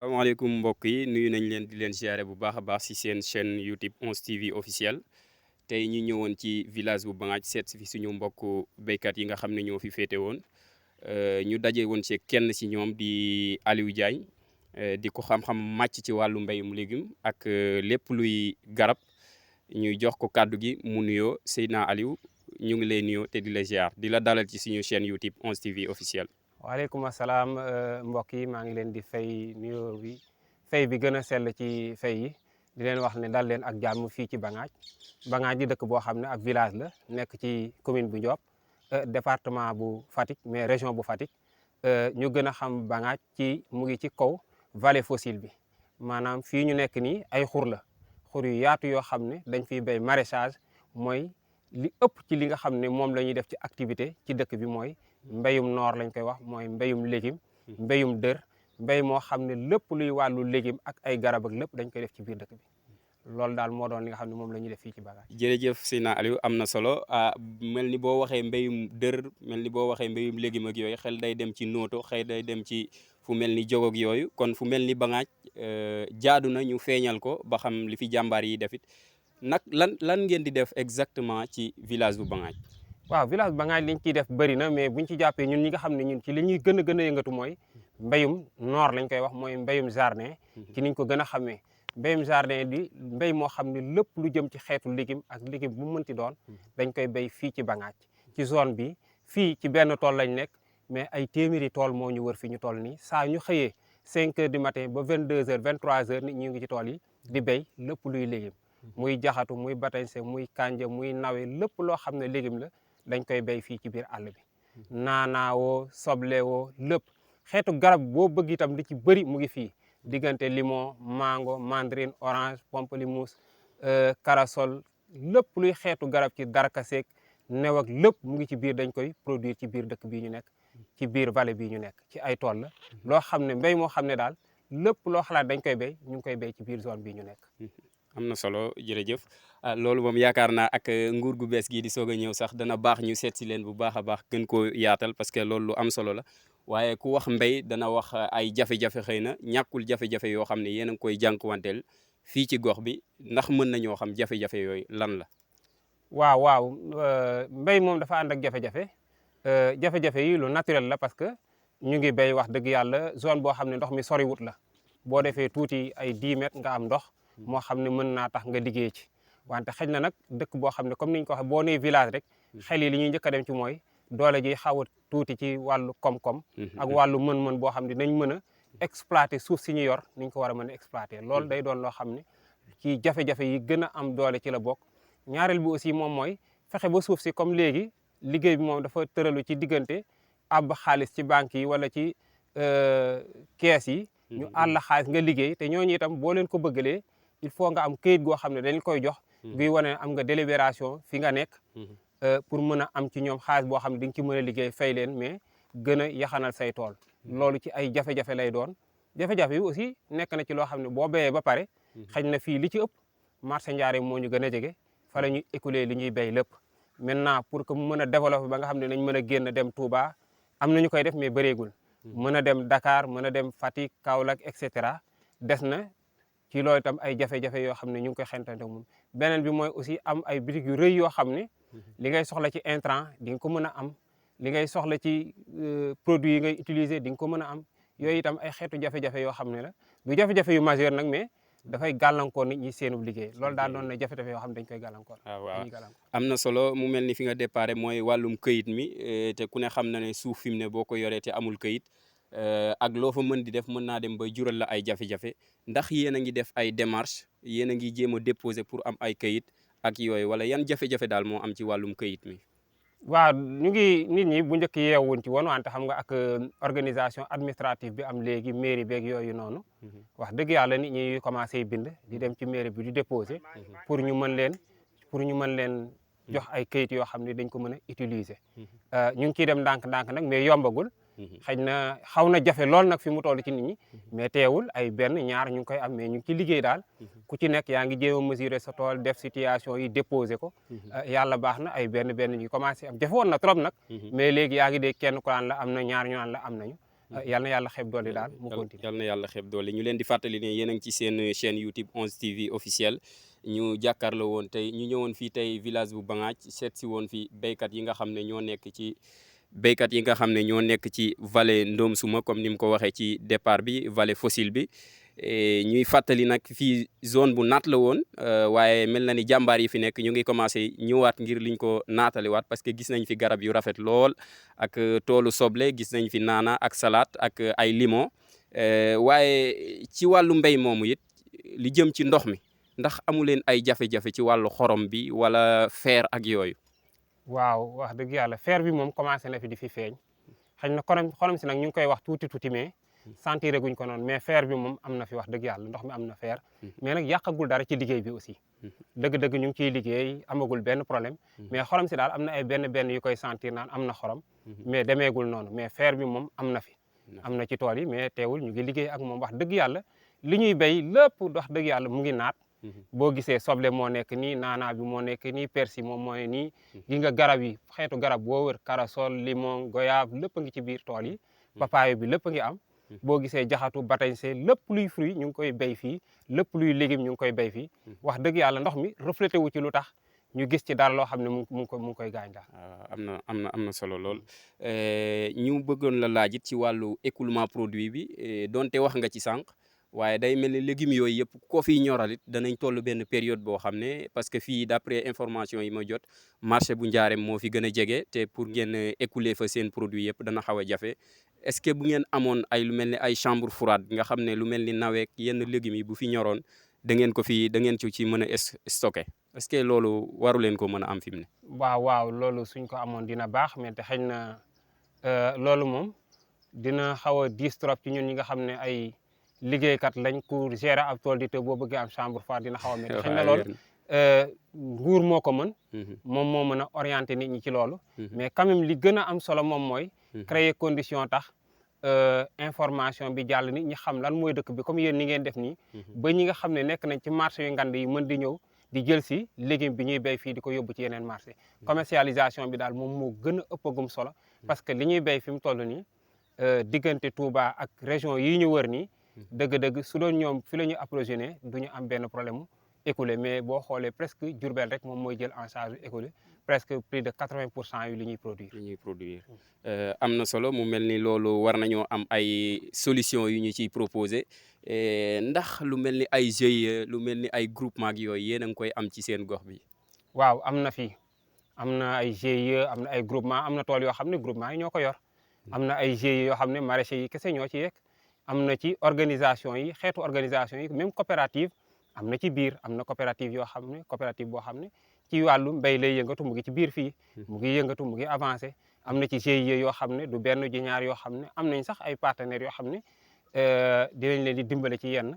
asalaamaaleykum mbokk yi nuyu nañ leen di leen ziare bu baax a baax si seen chaîne YouTube 11 TV officiel tey ñu ñëwoon ci village bu Bangadj seet si fi suñu mbokk béykat yi nga xam ne ñoo fi féete woon ñu daje woon ci kenn si ñoom di Aliou Diagne di ko xam-xam màcc ci wàllu mbéyum légume ak lépp luy garab ñuy jox ko kàddu gi mu nuyoo Seydina Aliou ñu ngi lay nuyoo te di la ziar di la dalal ci suñu chaîne YouTube 11 TV officiel. waaleykum asalaam mbokk yi maa ngi leen di fay nuyoo bi fay bi gën a sell ci fay yi di leen wax ne dal leen ak jàmm fii ci Bangadj Bangadj di dëkk boo xam ne ab village la nekk ci commune bu Ndiop département bu Fatick mais région bu Fatick ñu gën a xam Bangadj ci mu ngi ci kaw vallée fossile bi maanaam fii ñu nekk nii ay xur la xur yu yaatu yoo xam ne dañ fiy béy maraîchage mooy li ëpp ci li nga xam ne moom la ñuy def ci activité ci dëkk bi mooy mbéyum noor lañ koy wax mooy mbéyum légume mbéyum dër mbéy moo xam ne lépp luy wàllu légume ak ay garab ak lépp dañ koy def ci biir dëkk bi loolu daal moo doon li nga xam ne moom la ñuy def fii ci Bangadj. jërëjëf Seydina Aliou am na solo mel ni boo waxee mbéyum dër mel ni boo waxee mbéyum légume ak yooyu xel day dem ci nooto xel day dem ci fu mel ni jog ak yooyu kon fu mel ni Bangadj jaadu na ñu feeñal ko ba xam li fi jàmbaar yi defit nag lan ngeen di def exactement ci village bu Bangadj. waaw village Bangadj liñ ciy def bëri na mais buñ ci jàppee ñun ñi nga xam ne ñun ci li ñuy gën a yëngatu mooy mbéyum noor lañ koy wax mooy mbéyum jardin ci niñ ko gën a xamee mbéyum jardin di mbéy moo xam ne lépp lu jëm ci xeetu légume ak légume bu mu mënti doon dañ koy béy fii ci Bangadj ci zone bi fii ci benn tool lañ nekk mais ay téeméeri tool moo ñu wër fi ñu toll nii saa ñu xëyee 5 heures du matin ba 22 heures 23 heures nit ñi ngi ci tool yi di béy lépp luy légume muy jaxatu muy batañse muy kànja muy nawe lépp loo xam ne légume la dañ koy béy fii ci biir àll bi naanaawoo soblewoo lépp xeetu garab boo bëgg itam li ci bëri mu ngi fii diggante limon mango mandarine orange pamplemousse corossol lépp luy xeetu garab ci darkaseek new ak lépp mu ngi ci biir dañ koy produire ci biir dëkk bii ñu nekk ci biir vallée bii ñu nekk ci ay tool la loo xam ne mbéy moo xam ne daal lépp loo xalaat dañ koy béy ñu ngi koy béy ci biir zone bii ñu nekk. am na solo jërëjëf loolu moom yaakaar naa ak nguur gu bees gii di soog a ñëw sax dana baax ñu seet si leen bu baax a baax gën koo yaatal parce que loolu lu am solo la waaye ku wax mbéy dana wax ay jafe-jafe xëy na ñàkkul jafe-jafe yoo xam ne yéen a ngi koy jànkuwanteel fii ci gox bi ndax mën nañoo xam jafe-jafe yooyu lan la. waaw mbéy moom dafa ànd ak jafe-jafe jafe-jafe yi lu naturel la parce que ñu ngi béy wax dëgg yàlla zone boo xam ne ndox mi soriwut la boo defee tuuti ay 10 mètres nga am ndox. moo xam ne mën naa tax nga liggéey ci wante xëy na nag dëkk boo xam ne comme niñ ko waxee boo nee village rek xel yi li ñuy njëkk a dem ci mooy doole ji xaw a tuuti ci wàllu koom-koom ak wàllu mën-mën boo xam ne dañ mën a exploiter suuf si ñu yor niñ ko war a mën a exploiter loolu day doon loo xam ne ci jafe-jafe yi gën a am doole ci la bokk ñaareel bi aussi moom mooy fexe ba suuf si comme léegi liggéey bi moom dafa tëralu ci diggante ab xaalis ci banque yi wala ci kees yi ñu àll xaalis nga liggéey te ñooñu itam boo leen ko bëggalee il faut nga am këyit goo xam ne dañ koy jox guy wane am nga délibération fi nga nekk pour mën a am ci ñoom xaalis boo xam ne di nga ci mën a liggéey fay leen mais gën a yaxanal say tool loolu ci ay jafe-jafe lay doon jafe-jafe yi aussi nekk na ci loo xam ne boo béyee ba pare xëy na fii li ci ëpp marché Ndiarème moo ñu gën a jege fa la ñuy écouler li ñuy béy lépp maintenant pour que mu mën a développer ba nga xam ne nañ mën a génn dem Touba am na ñu koy def mais bëreegul mën a dem Dakar mën a dem Fatick Kaolack et cetera des na ci loolu itam ay jafe-jafe yoo xam ne ñu ngi koy xentante moom beneen bi mooy aussi am ay bitig yu rëy yoo xam ne li ngay soxla ci intrant di nga ko mën a am li ngay soxla ci produits yi ngay utiliser di nga ko mën a am yooyu itam ay xeetu jafe-jafe yoo xam ne la du jafe-jafe yu majeur nag mais dafay gàllankoor nit ñi seenub liggéey loolu daal doon na jafe-jafe yoo xam ne dañ koy gàllankoor. waaw am na solo mu mel ni fi nga déparé mooy wàllum këyit mi te ku ne xam na ne suuf fi mu ne boo ko yoree te amul këyit ak loo fa mën di def mën naa dem ba jural la ay jafe-jafe ndax yéen a ngi def ay démarches yéen a ngi jéem a déposer pour am ay këyit ak yooyu wala yan jafe-jafe daal moo am ci wàllum këyit mi. waaw ñu ngi nit ñi bu njëkk yeewuñ ci woon wante xam nga ak organisation administrative bi am léegi mairie beeg yooyu noonu wax dëgg yàlla nit ñi commencé bind di dem ci mairie bi di déposer pour ñu mën leen jox ay këyit yoo xam ne dañ ko mën a utiliser ñu ngi ciy dem ndànk-ndànk nag mais yombagul. xëy na xaw na jafe lool nag fi mu toll ci nit ñi mais teewul ay benn ñaar ñu ngi koy am mais ñu ngi ci liggéey daal ku ci nekk yaa ngi jéem a mesurer sa tool def situation yi déposer ko yàlla baax na ay benn ñu commencé am jafe woon na trop nag mais léegi yaa ngi dégg kenn ku naan la am na ñaar ñu naan la am nañu yal na yàlla xeeb doole daal mu continue. yal na yàlla xeeb doole ñu leen di fàttali ne yéen a ngi ci seen chaîne YouTube 11 TV officiel ñu jàkkaarloo woon tey ñu ñëwoon fii tey village bu Bangadj seet si woon fi béykat yi nga xam ne ñoo nekk ci vallée Ndomsuma comme ni mu ko waxee ci départ bi vallée fossile bi. ñuy fàttali nag fii zone bu naat la woon waaye mel na ni jàmbaar yi fi nekk ñu ngi commencé ñëwaat ngir liñ ko naataliwaat parce que gis nañ fi garab yu rafet lool ak toolu soble gis nañ fi naana ak salade ak ay limon waaye ci wàllu mbéy moomu it li jëm ci ndox mi ndax amu leen ay jafe-jafe ci wàllu xorom bi wala fer ak yooyu. waaw wax dëgg yàlla fer bi moom commencé na fi di fi feeñ xëy na xorom si nag ñu ngi koy wax tuuti mais. sentir guñ ko noonu mais fer bi moom am na fi wax dëgg yàlla ndox mi am na fer mais nag yàqagul dara ci liggéey bi aussi dëgg-dëgg ñu ngi ciy liggéey amagul benn problème mais xorom si daal am na ay benn yu koy sentir naan am na xorom mais demeegul noonu mais fer bi moom am na fi am na ci tool yi mais teewul ñu ngi liggéey ak moom wax dëgg yàlla li ñuy béy lépp wax dëgg yàlla mu ngi naat boo gisee soble moo nekk nii naanaa bi moo nekk nii persil moom moo ne nii gi nga garab yi xeetu garab boo wër corossol limon goyave lépp a ngi ci biir tool yi papayo bi lépp a ngi am boo gisee jaxatu batañse lépp luy fruit ñu ngi koy béy fii lépp luy légume ñu ngi koy béy fii wax dëgg yàlla ndox mi reflété wu ci lu tax ñu gis ci dara loo xam ne mu ngi koy gaañ daal. am na solo lool ñu bëggoon la laaj it ci wàllu écoulement produit bi donte wax nga ci sànq waaye day mel ni légumes yooyu yëpp ko fiy ñoralit danañ toll benn période boo xam ne parce que fii d'après information yi ma jot marché bu Njaareem moo fi gën a jege te pour ngeen écouler fa seen produit yëpp dana xaw a jafe. est-ce que bu ngeen amoon ay lu mel ni ay chambre froide nga xam ne lu mel ni naweek yenn légumes yi bu fi ñoroon da ngeen ci mën a stocké est-ce que loolu waru leen ko mën a am fi mu ne. waaw loolu suñ ko amoon dina baax mais te xëy na loolu moom dina xaw a diis trop ci ñun ñi nga xam ne ay liggéeykat lañ pour gérer ab tool di te boo bëggee am chambre froide dina xaw a métti. xëy na loolu nguur moo ko mën. moom moo mën a orienter nit ñi ci loolu. mais quand même li gën a am solo moom mooy. créer condition tax information bi jàll nit ñi xam lan mooy dëkk bi comme yéen ni ngeen def nii. ba ñi nga xam ne nekk nañ ci marché yu ngand yi mën di ñëw di jël si légume bi ñuy béy fii di ko yóbbu ci yeneen marché. commercialisation bi daal moom moo gën a ëppagum solo. parce que li ñuy béy fi mu toll nii diggante Touba ak région yi ñu wër nii. dëgg-dëgg su doon ñoom fi la ñuy approvisionné du ñu am benn problème mu écoulé mais boo xoolee presque Diourbel rek moom mooy jël en charge écoulé presque plus de 80% yu li ñuy produire. am na solo mu mel ni loolu war nañoo am ay solution yu ñu ciy proposé ndax lu mel ni ay GIE lu mel ni ay groupement ak yooyu yéen a ngi koy am ci seen gox bi. waaw am na fi am na ay GIE am na ay groupement am na tool yoo xam ne groupement yi ñoo ko yor. am na ay GIE yoo xam ne maraîchers yi kese ñoo ci yegg. am na ci organisation yi xeetu organisation yi même coopérative am na ci biir am na coopérative yoo xam ne coopérative boo xam ne ci wàllu mbéy lay yëngatu mu ngi ci biir fii mu ngi yëngatu mu ngi avancé am na ci GIE yoo xam ne du benn ji ñaar yoo xam ne am nañ sax ay partenaires yoo xam ne dinañ leen di dimbale ci yenn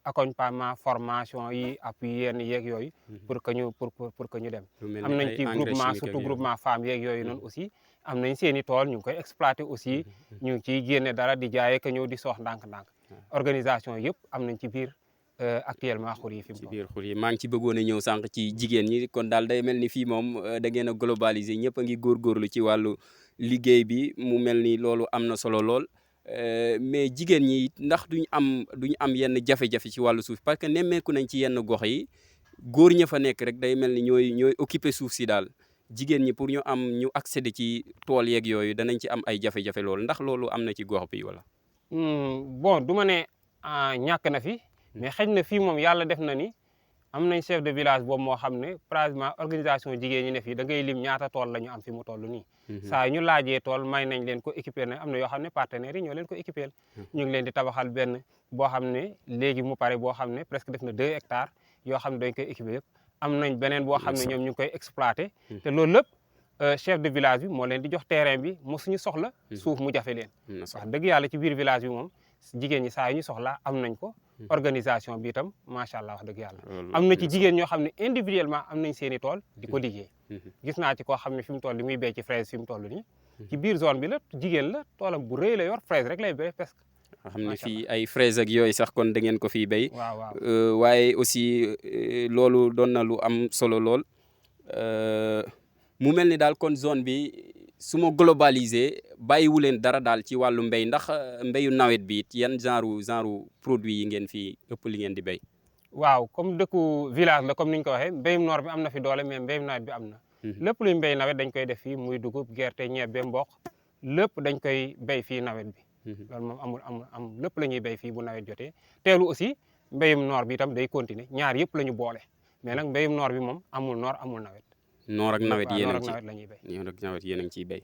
accompagnement formation yi appui yenn yeeg yooyu pour que ñu dem am nañ ci groupement surtout groupement femmes yeeg yooyu noonu aussi am nañ seen i tool ñu ngi koy exploité aussi ñu ngi ciy génne dara di jaayee ka ñëw di soox ndànk-ndànk organisation yëpp am nañ ci biir actuellement xur yi fi mu ci biir xur yi maa ngi ci bëggoon a ñëw sànq ci jigéen ñi kon daal day mel ni fii moom da ngeen a globaliser ñëpp a ngi góorgóorlu ci wàllu liggéey bi mu mel ni loolu am na solo lool mais jigéen ñi ndax duñ am yenn jafe-jafe ci wàllu suuf parce que nemmeeku nañ ci yenn gox yi góor ña fa nekk rek day mel ni ñooy occuper suuf si daal jigéen ñi pour ñu accéder ci tool yeeg yooyu danañ ci am ay jafe-jafe loolu ndax loolu am na ci gox bi wala. bon du ma ne ñàkk na fi mais xëy na fii moom yàlla def na ni am nañ chef de village boobu moo xam ne pratiquement organisation jigéen ñi ne fii da ngay lim ñaata tool la ñu am fi mu toll nii. saa ñu laajee tool may nañ leen ko équiper na am na yoo xam ne partenaires yi ñoo leen ko équiper ñu ngi leen di tabaxal benn boo xam ne léegi mu pare boo xam ne presque def na 2 hectares yoo xam ne dañ koy équiper yëpp am nañ beneen boo xam ne ñoom ñu ngi koy exploité te loolu lépp chef de village bi moo leen di jox terrain bi mosuñu soxla suuf mu jafe leen wax dëgg yàlla ci biir village bi moom jigéen ñi saa yu ñu soxla am nañ ko organisation bi itam macha allah wax dëgg yàlla am na ci jigéen ñoo xam ne individuellement am nañ seen i tool di ko liggéey gis naa ci koo xam ne fi mu toll li muy béy ci fraise fi mu toll nii ci biir zone bi la jigéen la toolam bu rëy la yor fraise rek lay béy presque xam ne fii ay fraise ak yooyu sax kon da ngeen ko fii béy waaw waaye aussi loolu doon na lu am solo lool mu mel ni daal kon zone bi su ma globaliser bàyyiwu leen dara daal ci wàllu mbéy ndax mbéyu nawet bi it yan genre produit yi ngeen fi ëpp li ngeen di béy. waaw comme dëkku village la comme ni ñu ko waxee mbéyum noor bi am na fi doole mais mbéyum nawet bi am na. lépp luy mbéy nawet dañ koy def fii muy dugub gerte ñebbe mboq lépp dañ koy béy fii nawet bi. loolu moom amul lépp la ñuy béy fii bu nawet jotee teelu aussi mbéyum noor bi itam day continuer ñaar yëpp la ñu boole mais nag mbéyum noor bi moom amul noor amul nawet. noor ak nawet yéen a noor ngi ak nawet la ñuy béy. noor ak nawet yéen a ngi ciy béy.